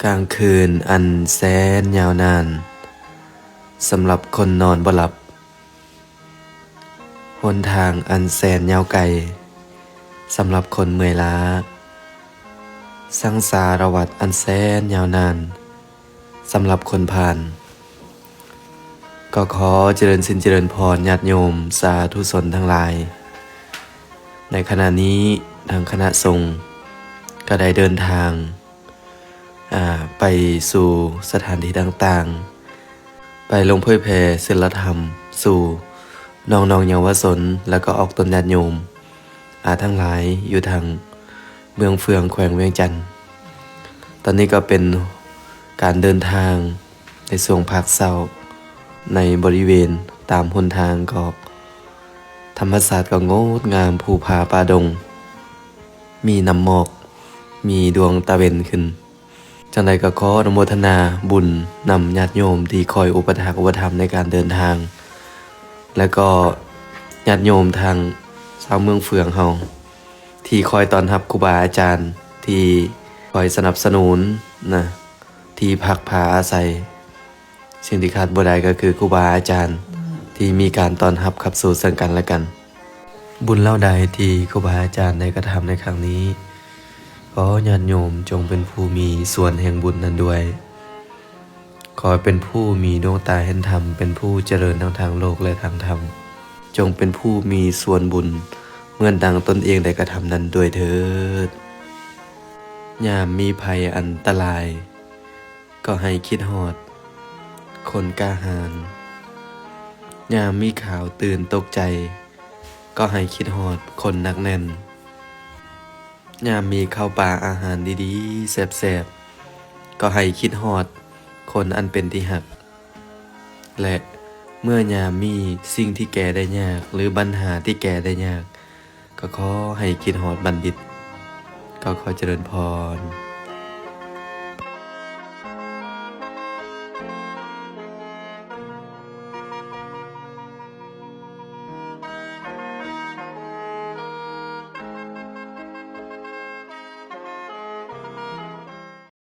ກາງຄືນອັນແສນຍາວນານ ສຳລັບຄົນນອນບໍ່ຫຼັບ, ຫົນທາງອັນແສນຍາວໄກ ສຳລັບຄົນເມື່ອຍລ້າ, ສັງສາລະວັດອັນແສນຍາວນານ ສຳລັບຄົນຜ່ານ. ກໍຂໍຈະເລີນສິນຈະເລີນພອນ ຍາດໂຍມສາທຸຊົນທັງຫຼາຍ. ໃນຂະນະນີ້ ທາງຄະນະສົງກໍໄດ້ເດີນທາງ ອາ ໄປສູ່ສະຖານທີ່ຕ່າງໆ, ໄປລົງເຜີຍແຜ່ສິນລະທຳສູ່ນ້ອງໆເຍົາວະຊົນ ແລ້ວກໍອອກຕົນຍາດໂຍມ ອາ ທັງຫຼາຍຢູ່ທາງເມືອງເຟືອງ ແຂວງວຽງຈັນ. ຕອນນີ້ກໍເປັນການເດີນທາງໃນຊ່ວງພາກເຊົ້າ ໃນບໍລິເວນຕາມຫົນທາງກໍ ທຳມະຊາດກໍງົດງາມ, ພູຜາປ່າດົງ, ມີນ້ຳໝອກ, ມີດວງຕາເວັນຂຶ້ນ. ຈັ່ງໃດກໍຂໍອະນຸໂມທະນາບຸນນຳຍາດໂຍມທີ່ຄອຍອຸປະຖາກອຸປະຖຳໃນການເດີນທາງ ແລະກໍຍາດໂຍມທາງຊາວເມືອງເຟືອງເຮົາ ທີ່ຄອຍຕ້ອນຮັບຄູບາອາຈານ ທີ່ຄອຍສະໜັບສະໜູນນະ ທີ່ພັກພາອາໄສ. ສິ່ງທີ່ຂາດບໍ່ໄດ້ກໍຄືຄູບາອາຈານ ທີ່ມີການຕ້ອນຮັບຂັບສູ້ເຊິ່ງກັນແລະກັນ. ບຸນເຫຼົ່າໃດທີ່ຄູບາອາຈານໄດ້ກະທຳໃນຄັ້ງນີ້, ຂໍຍາດໂຍມຈົ່ງເປັນຜູ້ມີສ່ວນແຫ່ງບຸນນັ້ນດ້ວຍ. ຂໍເປັນຜູ້ມີດວງຕາເຫັນທຳ, ເປັນຜູ້ຈະເລີນທັງທາງໂລກ ແລະ ທາງທຳ. ຈົ່ງເປັນຜູ້ມີສ່ວນບຸນເໝືອນດັ່ງຕົນເອງໄດ້ກະທຳນັ້ນດ້ວຍເທີດ. ຍາມມີໄພອັນຕະລາຍ ກໍໃຫ້ຄິດຮອດຄົນກ້າຫານ, ຍາມມີຂ່າວຕື່ນຕົກໃຈ ກໍໃຫ້ຄິດຮອດຄົນໜັກແໜ້ນ, ຍາມມີເຂົ້າປາອາຫານດີໆ ແຊບໆ ກໍໃຫ້ຄິດຮອດຄົນອັນເປັນທີ່ຮັກ ແລະ ເມື່ອຍາມມີສິ່ງທີ່ແກ້ໄດ້ຍາກ ຫຼື ບັນຫາທີ່ແກ້ໄດ້ຍາກ ກໍຂໍໃຫ້ຄິດຮອດບັນດິດ. ກໍຂໍຈະເລີນພອນ.